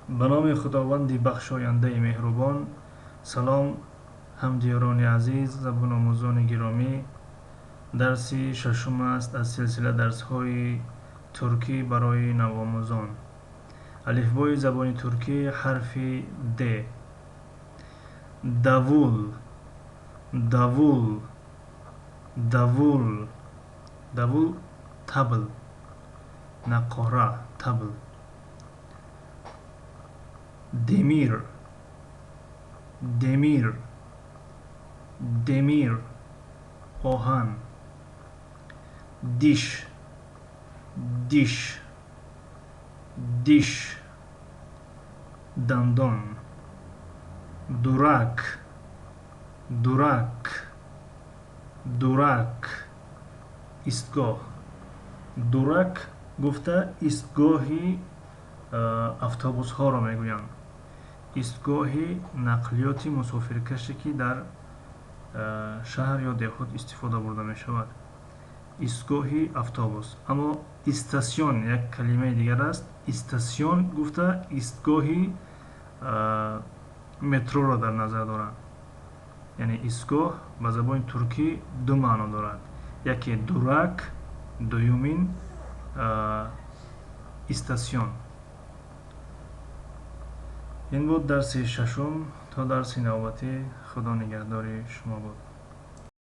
Ба номи Худованди бахшояндаи меҳрубон. Салом, ҳамдиёрони азиз, забономӯзони гиромӣ. Дарси шашум аст аз силсила дарсҳои туркӣ барои навомӯзон. Алифбои забони туркӣ, ҳарфи Д. Davul, davul, davul. Davul — табл, нақора, табл. Demir, demir, demir — оҳан. Diş, diş, diş — дандон. Durak, durak, durak — истгоҳ. Durak гуфта истгоҳи автобусҳоро мегӯянд, истгоҳи нақлиёти мусофиркаше, ки дар шаҳр ё деҳот истифода бурда мешавад, истгоҳи автобус. Аммо istasyon як калимаи дигар аст. Istasyon гуфта истгоҳи метроро дар назар доранд. Яъне истгоҳ ба забони туркӣ ду маъно дорад: яке durak, дуюмин istasyon. Ин буд дарси шашум. То дарси навбатӣ Худо нигаҳдори шумо бод.